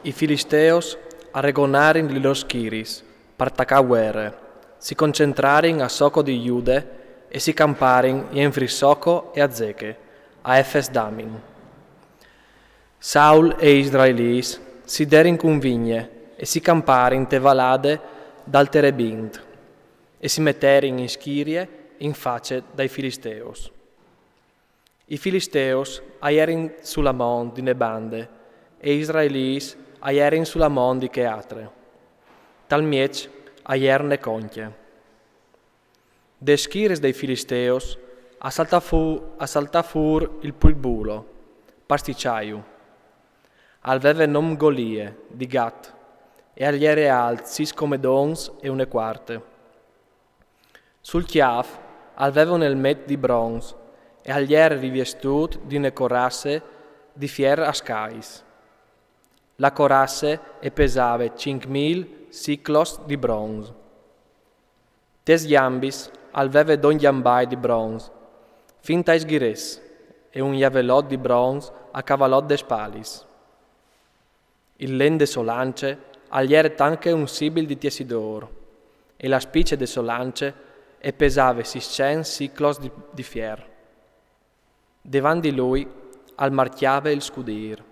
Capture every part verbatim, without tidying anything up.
I Filisteos a regonarin li lôr schiris par tacâ vuere, si concentrarin a soco di Jude e si camparin jenfri soco e Azeche, a Efes Damin. Saul e i israelîts si derin cun vigne e si camparin te valade dal Terebint e si meterin in schirie in face dai Filisteos. I Filisteos a jerin sul amont di une bande e i israelîts a jerin sul amont di chê altre. Tal mieç a jere une concje. Des schiris dai Filisteos a saltà fu-, a saltà fûr il plui bulo, par stiçâju. Al veve non Golie, di Gat, e al jere alt sîs comedons e une cuarte. Sul cjâf al veve un elmet di bronz e al jere riviestût di une corasse di fier a scais. La corasse e pesave cinc mil siclos di bronz. Tes gjambis al veve doi gjambai di bronz, fin tai sghirets, e un javelot di bronz a cavalot des spalis. Il len de sô lance al jere tant che un sibil di tiessidôr, e la spice de sô lance e pesave sîscent siclos di, di fier. Devant di lui al marcjave il scudîr.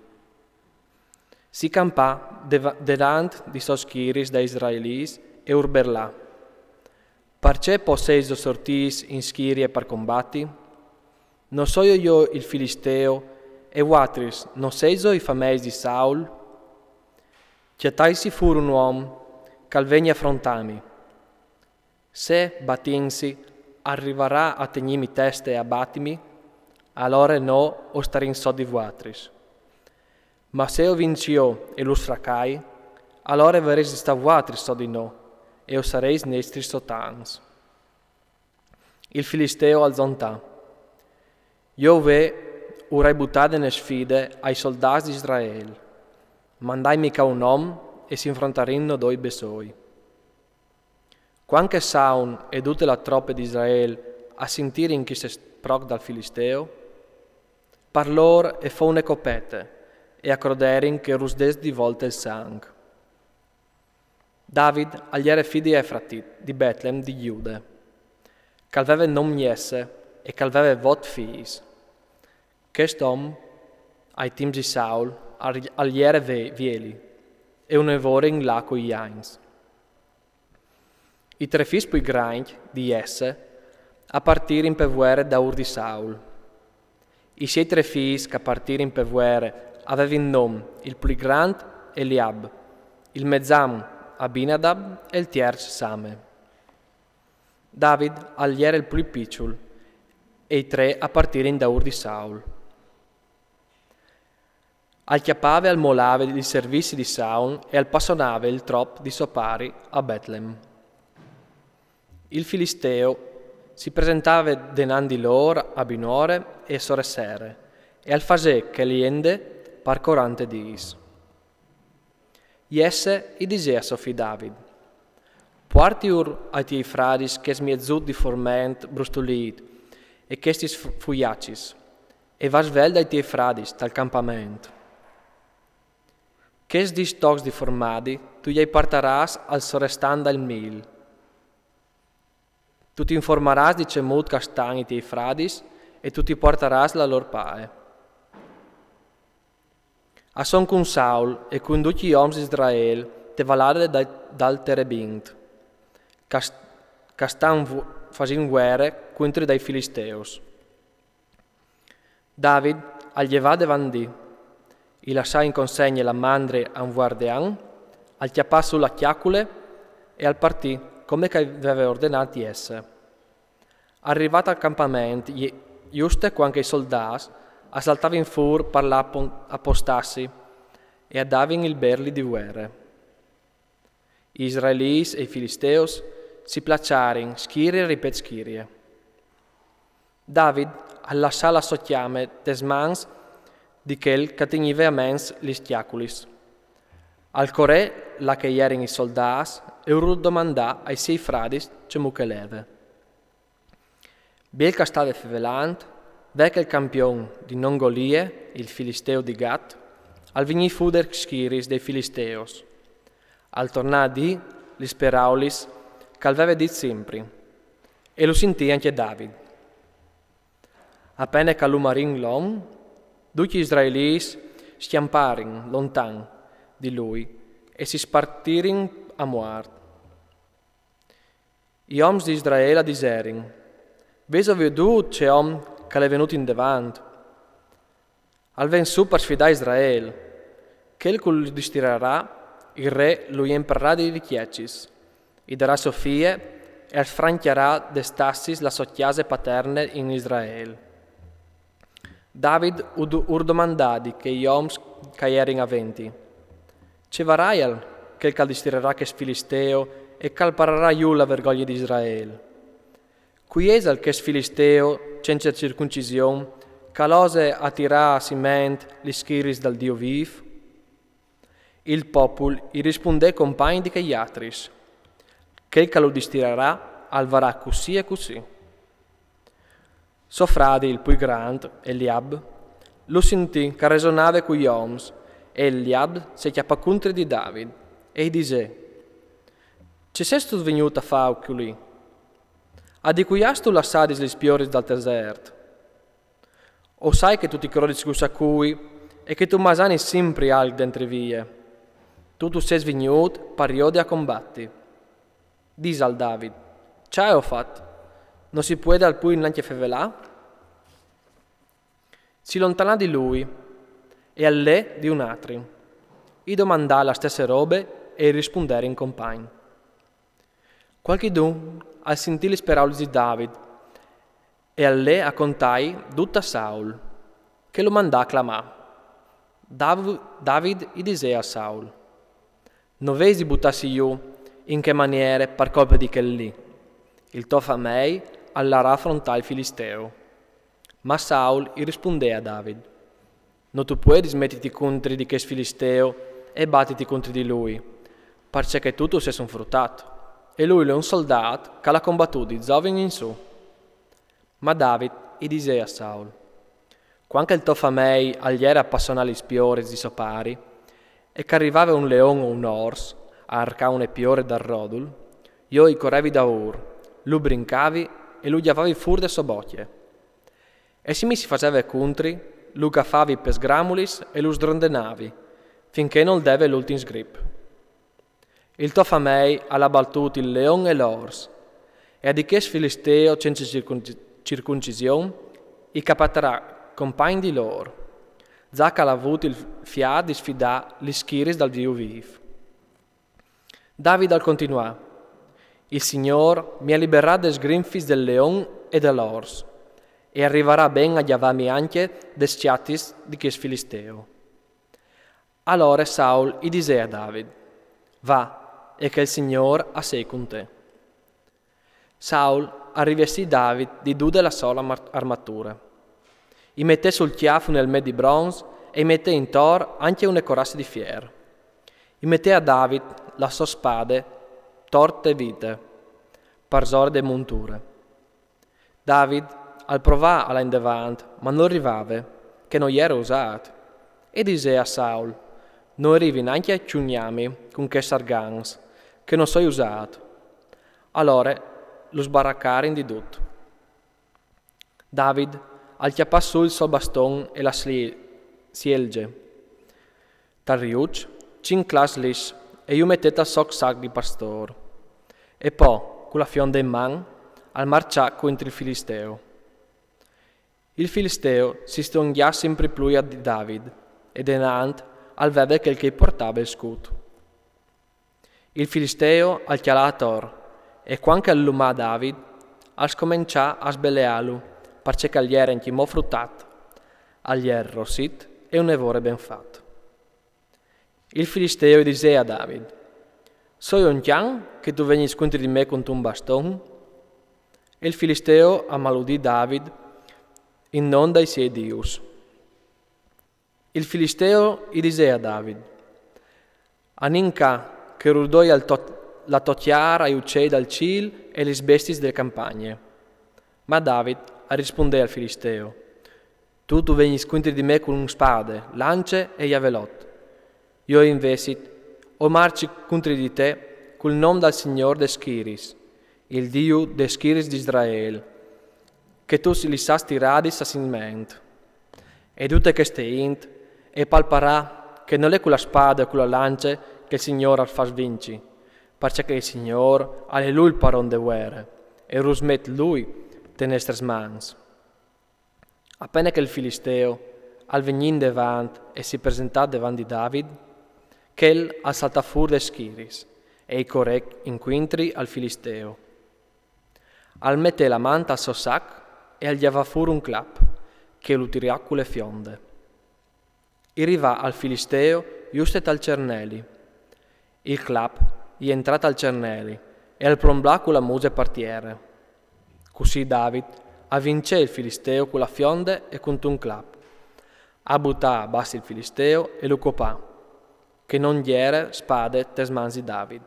Si campà deva-, denant di sôs schiris dai israelîts e ur berlà: Parcè po sêso sortîts in schirie par combati? No soio jo il Filisteo, e vuatris no sêso i fameis di Saul? Cjataitsi fûr un om, che al vegni a frontâmi. Se, batintsi, al rivarà a tignîmi teste e a batimi, alore nô o starìn sot di vuatris. Ma se o vinç jo e lu sfracai, alore o varês di stâ vuatris sot di nô, e o sarês nestris sotans. Il Filisteo al zontà: Jo ve ur ai butade une sfide ai soldâts di Israel. Mandaimi ca un om e si infrontarìn nô doi bessôi. Cuant che Saul e dute la trope di Israel a sintirin chest sproc dal Filisteo, par lôr e fo une copete, e a croderin che ur us des di volte il sanc. David al jere fi di Efratit, di Betlem di Jude, che al veve non Jesse e che al veve vot fîs. Chest om, ai timps di Saul, al, al jere ve-, vieli, e une vore in là cui agns. I trê fîs plui grancj di Jesse a partirin pe vuere daûr di Saul. I siei trê fîs che a partirin pe vuere a vevin non: il plui grant Eliab, il mezzan Abinadab e il tierç Same. David al jere il plui piçul, e i trê a partirin daûr di Saul. Al cjapave e al molave il servizi di Saul e al passonave il trop di so pari a Betlem. Il Filisteo si presentave denant di lôr a binore e a soressere, e al fasè chê jende par corante dîs. Jesse i disè a so fi David: Puartiur ai tiei fradis chest miezut di forment brustulît e chestis fu-, fujacis, e va svelt dai tiei fradis tal campament. Chescj dîs tocs di formadi tu i ai puartarâs al sorestant dal mîl. Tu ti informarâs di cemût che a stan i tiei fradis e tu ti puartarâs la lôr pae. A son cun Saul e cun ducj i oms di Israel te valade dal, dal Terebint, che a s-, che a stan vu-, fasint vuere cuintri dai Filisteos. David al jevà devant di, i lassà in consegne la mandre a un vuardean, al cjapà sù la cjacule e al partì, come che al veve ordenât Jesse. Al rivà tal campament, je-, juste cuant che i soldâts a saltavin fûr par lâ a pon-, a postâsi e a davin il berli di vuere. I israelîts e i filisteos si plaçarin schirie ripet schirie. David al lassà la sô cjame tes mans di chel che a tignive a mens lis cjaculis. Al corè là che a jerin i soldâts e ur domandà ai siei fradis cemût che leve. Biel che al stave fevelant, ve che il campion di non Golie, il filisteo di Gat, al vignì fù des schiris dei Filisteus. Al tornà a dì lis peraulis ch'al veve dit simpri, e lu sintì ancje David. A pene ch'al lu marì in lom, ducj i israelits scjamparin lontan di lui e si spartirin a muart. I oms di Israel a diserin: «Vêso viodût ce om ch'al è vegnût indevant? Al ven sù par sfidâ Israel. Chel ch'al lu distirarà, il re lu jemprarà di ricjecis, i darà sô fie e al sfrancjarà des tassis la sô cjase paterne in Israel.» David ur domandà di chei oms ch'a jerin aventi: «Ce varaial chel ch'al distirarà chest filisteu e ch'al pararà jù la vergogne di Israel? Cui isal chest filisteu cence circuncision ch'al ose a tirâ a siment lis schiris dal Diu vîf?» Il popul i rispundè compagn di chei altris: «Chel ch'al lu distirarà al varà cussì e cussì.» So fradi, il plui grant, Eliab, lu sintì ch'al resonave cui oms, e Eliab se cjapò cuntri di David e i disè: «Ce sêstu vignût a fâ culì? A di cui âstu lassadis lis pioris dal desert? O sai che tu ti crodis cussà cui e che tu masanis simpri alc dentri vie. Tu, tu sês vignût par jodi a combati.» Disal David: «Ce aio fat? No si puedal plui nancje fevelâ?» Si lontanà di lui e al lè di un altri. I domandà la stesse robe e i rispunderin compagn. Cualchidun al sintì lis peraulis di David e al lè a contâi dut a Saul, che lu mandà a clamâ. Dav-, David i disè a Saul: «No vês di butâsi jù in chê maniere par colpe di chel li. Il to famei al larà a afrontâ il filisteu.» Ma Saul i rispundè a David: «No tu puedis metiti cuntri di chest filisteu e batiti cuntri di lui, parcè che tu, tu sês un frutat, e lui al è un soldât ch'al à combatût di zovin in sù.» Ma David i disè a Saul: «Cuant che il to famei al jere a passonâ lis pioris di so pari, e ch'al rivave un leon o un ors a arcâ une piore dal rodul, jo i corevi daûr, lu brincavi e lu gjavavi fûr de sô bocje. E se mi si faseve cuntri, lu gafavi pes gramulis e lu sdrondenavi, fin che nol deve l'ultin sgrip. Il to famei al à batût il leon e l'ors, e a di chest filisteu cence circunci-, circuncision i capatarà compagn di lôr, za ch'al à vût il fiât di sfidâ lis schiris dal Diu vîf.» David al continuà: «Il Signôr mi à liberât des grinfis dal leon e dal ors, e al rivarà ben a gjavâmi ancje des cjatis di chest filisteu.» Alore Saul i disè a David: «Va, e che il Signôr al sei cun te.» Saul al rivestì David di dude la sô arma-, armature. I metè sul cjâf un elmet di bronz e i metè intor ancje une corasse di fier. I metè a David la sô spade torte vite, parsore de monture. David al provà a lâ indevant, ma nol rivave, che no jere usât. E disè a Saul: «No rivi nancje a cjugnâmi cun chescj argants, che no soi usât.» Alore lu sbaracarin di dut. David al cjapà sù il so baston e la slie-, sielge, tal riuç, cinc claps lis e ju metè tal so sac di pastôr. E po, cu la fionde in man, al marcià cuintri il filisteu. Il filisteu si strongjà simpri plui a di David, e denant al veve chel che i puartave il scut. Il filisteu al cjalà ator, e cuant che al lumà David, al scomençà a sbeleâlu, parcè che al jere ancjemò frutat, al jere rossit e une vore ben fat. Il filisteu i disè a David: «Soi ancjan che tu vegnis cuintri di me cuntun baston?» E il filisteu al maludì David in non dai siei dius. Il filisteu i disè a David: «Anìn ca, che rudoi al to-, la to cjara ai ucei dal cîl e lis bestiis de campagne.» Ma David al rispundè al filisteu: «Tu, tu vegnis cuintri di me cun spade, lance e javelot, Jo invezit o marci cuntri di te cul nom dal Signôr des schiriis, il Diu des schiriis di Israel, che tu lis âs tiradis a siment. E dute cheste int e palparà che nol è cu la spade o cu la lance che il Signôr al fâs vinci, parcè che il Signôr al è lui il paron de vuere, e us met lui tes nestris mans. A pene che il Filisteo al vegnì indevant e si presentà devant di David, chel al saltà fûr des schiriis e i corè incuintri al Filisteo. Al metè la man tal so sac e al gjavà fûr un clap, che lu tirà cu le fionde. I rivà al Filisteo juste tal cerneli. Il clap i entrà tal cerneli e al plomblà cu la muse par tiere. Cussì David al vincè il Filisteo cu la fionde e cuntun clap. Al butà a bas il Filisteo e lu copà, che no 'nd jere spade tes mans di David.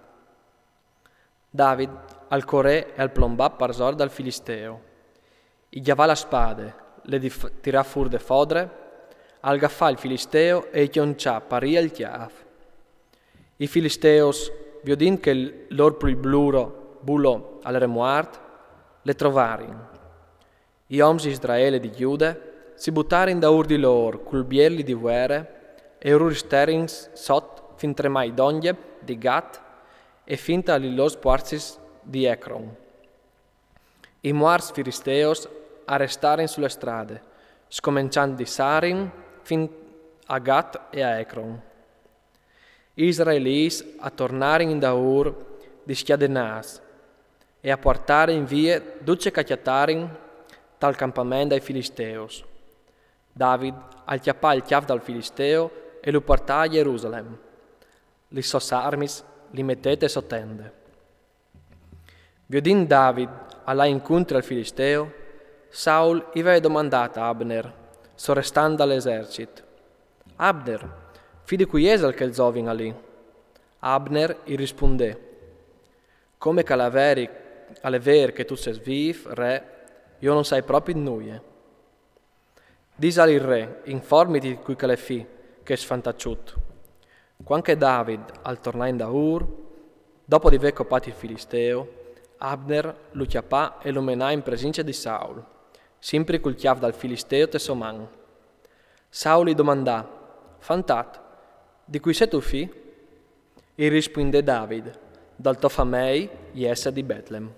David al corè e al plombà parsore dal Filisteo. I gjavà la spade, le tirà fûr de fodre, al gafà il Filisteo e i cjonçà parì al cjâf. I Filisteos, viodint che il lôr plui bluro bulo al jere muart, le trovarin. I oms di Israel e di Gjude si butarin daûr di lôr cul bieli di vuere e lu risterin sot fin tremai dongje di Gat e fin a lis lôr puarcis di Ecron. I muarts filisteos a restarin su le strade, scomençant di Sarin fin a Gat e a Ecron. I israelîts a tornarin indaûr discjadenâts e a puartarin vie dut ce che a cjatarin tal campament dai Filisteos. David al cjapà il cjâf dal Filisteo e lu puartà a Jerusalem. Lis sôs armis li metè te sô tende. Viodint David a lâ incuintri al Filisteo, Saul i veve domandât a Abner, sorestant dal esercit: «Abner, fi di cui isal chel zovin alì?» Abner i rispundè: «Come che al è vêr, al è vêr che tu sês vîf, re, jo no sai propit nuie.» «Dîsal il re, informiti di cui che al è fi chest fantaçut.» Cuant che David al tornà indaûr, dopo di vê copât il Filisteo, Abner lu cjapà e lu menà in presince di Saul, simpri cul cjâf dal Filisteo te sô man. Saul i domandà: «Fantat, di cui sêstu fi?» I rispuindè David: «Dal to famei Jesse di Betlem.»